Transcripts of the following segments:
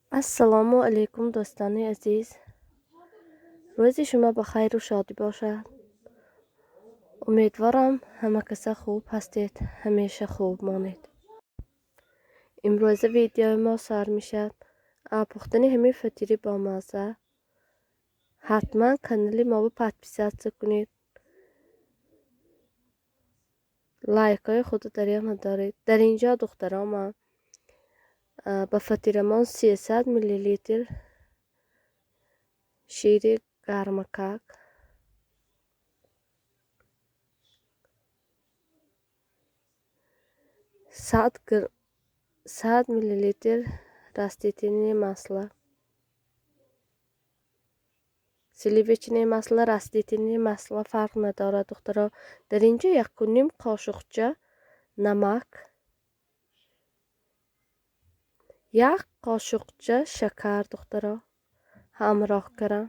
Ассалому алайкум, дӯстони азиз. Рӯзи шумо ба хайру шодӣ бошад. Умедворам, ҳама каса хуб ҳастед, ҳамеша хуб монед. Имрӯза видеои мо сар мешавад пухтани ҳамин фатири бомазза. Ҳатман канали моро подписаться кунед. Лайкҳои худро дареғ надоред. Дар ин ҷо, духтаро, ман ба фатирамон 300 миллилитр шири гармакак, 100 миллилитр растительное масло, сливочное масло, растительное масло фарқ надорад, духтаро. Дар ин ҷо 1,5 қошуқча намак, 1 қошуқча шакар, духтаро, ҳамроҳ кардам.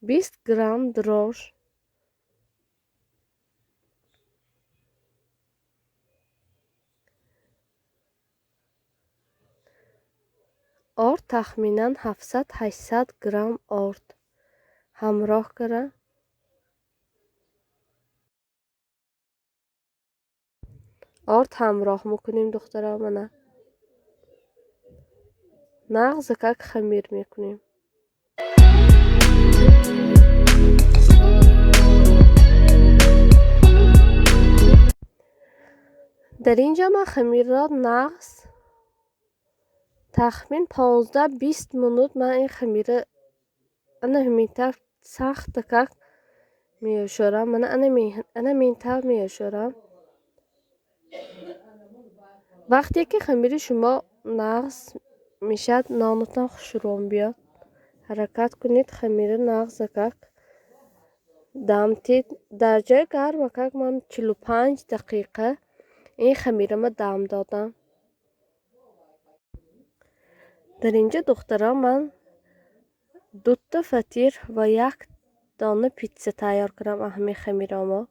20 грамм дрожж, орд тахминан 700-800 грамм орд ҳамроҳ кардам. Орд ҳамроҳ мекунем, духтаро, мана. Нағзакак хамир мекунем. Дар ин ҷо ман хамирро нағз тахмин 15-20 минут ман ин хамирро ана ҳамин тавр сахтакак меёшорам. Мана ана ҳамин тавр меёшорам. Вақте ки хамири шумо нағз мешавад, нонатон хушрӯ биёд. Ҳаракат кунед, хамири нағзакак дам тед. Дар ҷои гармакак ман 45 дақиқа ин хамирама дам додам. Дар ин ҷо, духтаро, ман дута фатир ва як дона питса тайёр кардам аз ҳамин хамиромо.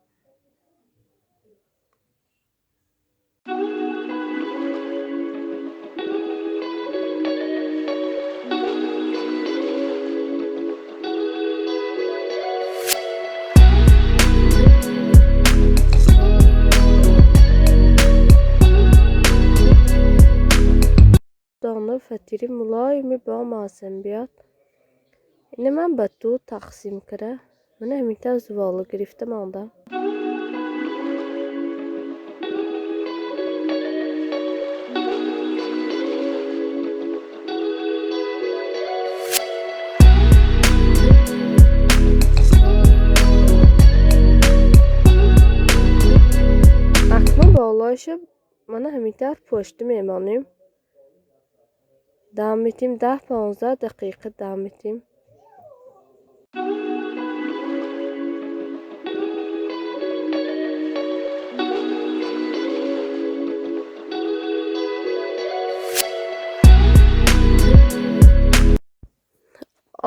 Дона фатири мулоими бомазза биёд. Ина ман ба ду тақсим карда, мана ҳамин тавр зувола гирифта мондам. Акнун болояшо мана ҳамин тавр пӯшта мемонем. Дам метим, 10-15 дақиқа дам метим.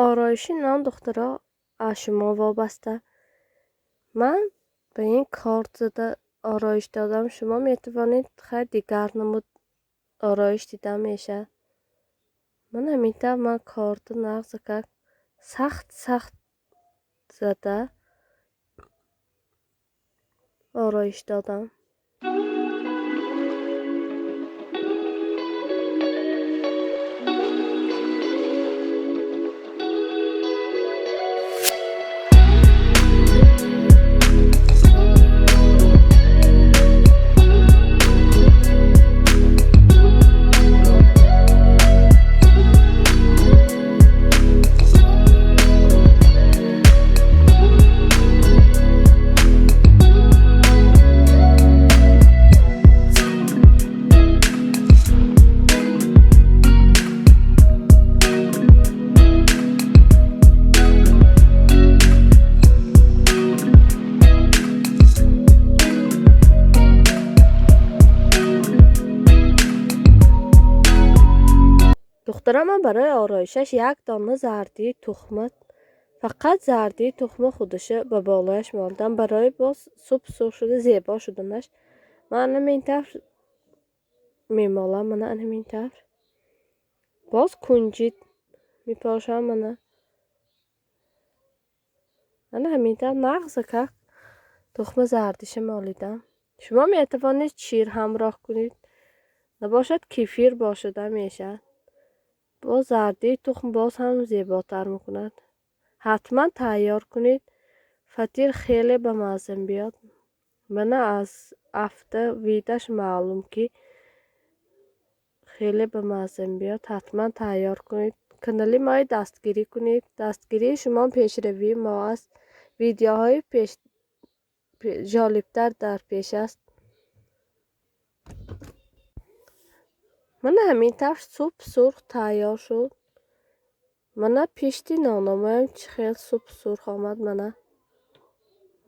Ороиши нон, духтаро, аз шумо вобаста. Ман ба ин корд зада ороиш додам. Шумо метавонед хайр дигар намуд ороиш дида мешавад. Ман ҳамин тавр ман корду нағзакак сахт сахт зада ороиш додам. Духтара, ман барои ороишаш як дона зардии тухма, фақат зардии тухма худаша ба болояш мондам. Барои боз суб сурх шуда зебо шуданаш Ман ҳамин тавр мемолам, мана ҳамин тавр. Боз кунҷид мепошам, мана. Ана ҳамин тавр нағзакак тухми зардиша молидам. Шумо метавонед шир ҳамроҳ кунед. Набошад кефир бошада мешавад. Боз зардии тухм боз ҳам зеботар мекунад. Ҳатман тайёр кунед. Фатир хеле ба мазза биёд. Мана аз афта видаш маълум ки хеле ба мазза биёд. Ҳатман тайёр кунед. Канали мои дастгирӣ кунед. Дастгирии шумо пешравии мо аст. Видеоҳои ҷолибтар дар пеш аст. Мана ҳамин тавр суп сурх тайёр шуд. Мана пишти нономаям чӣ хел суп сурх омад. Мана.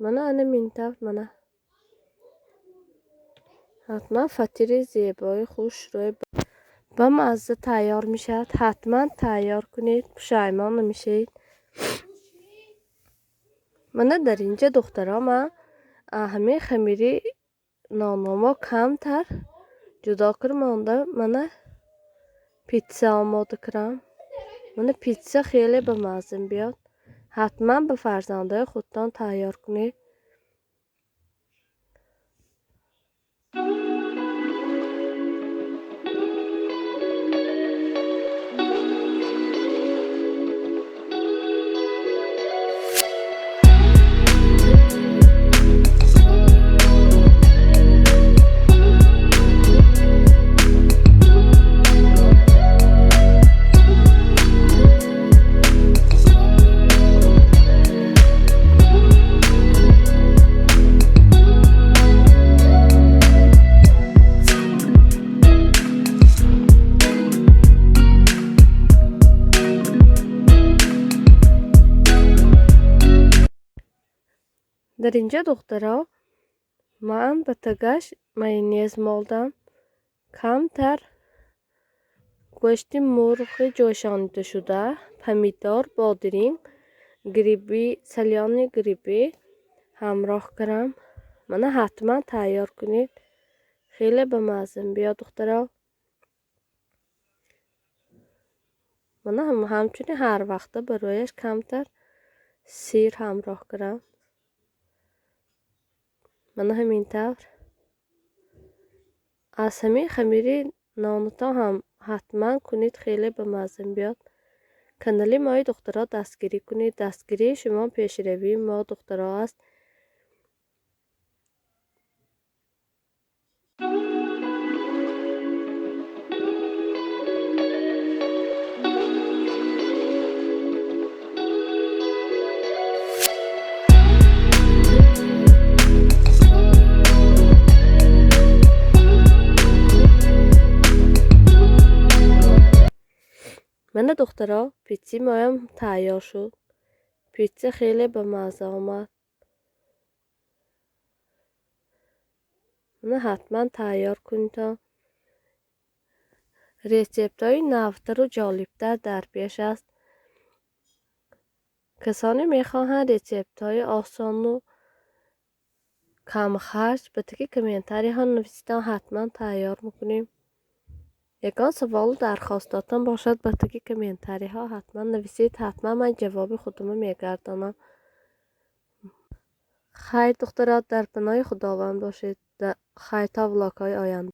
Мана ҳамин тавр мана. Ҳатман фатири зебои хушрӯй ба мазза тайёр мешавад. Ҳатман тайёр кунед, пушаймон намешавед. Мана дар инҷа духтаро ман ҳамин хамири нономо камтар ҷудо кар монда. Мана питса омода кардам. Мана питса хеле ба мазза биёд. Ҳатман ба фарзандои худтон тайёр кунед. Дар инҷа духтаро ман ба тагаш майонез молдам. Камтар гӯшти мурғи ҷӯшонидашуда, помидор, бодиринг, гриби, салёни гриби ҳамроҳ кардам. Мана ҳатман тайёр кунед. Хеле ба мазза биёд духтаро. Мана ҳамчунин ҳар вақта барояш камтар сир ҳамроҳ кардам. Мана ҳамин тавр. Аз ҳамин хамири нонатон ҳам ҳатман кунед, хеле ба мазза биёд. Канали мои духтаро дастгирӣ кунед. Дастгирии шумо пешравии мо духтаро аст. Мана духтаро, питси моям тайёр шуд. Питса хеле ба мазза омад. Мана ҳатман тайёр кунедтон. Рецептҳои навтару ҷолибтар дар пеш аст. Касоне мехоҳанд рецептҳои осону камхарҷ ба таги комментарияҳо нависитон, ҳатман тайёр мекунем. Ягон саволу дархостотон бошад, ба таги комментарияҳо ҳатман нависед. Ҳатман ман ҷавоби худумро мегардонам. Хайр духтаро, дар паноҳи Худованд бошед. Хайр то влогҳои оянда.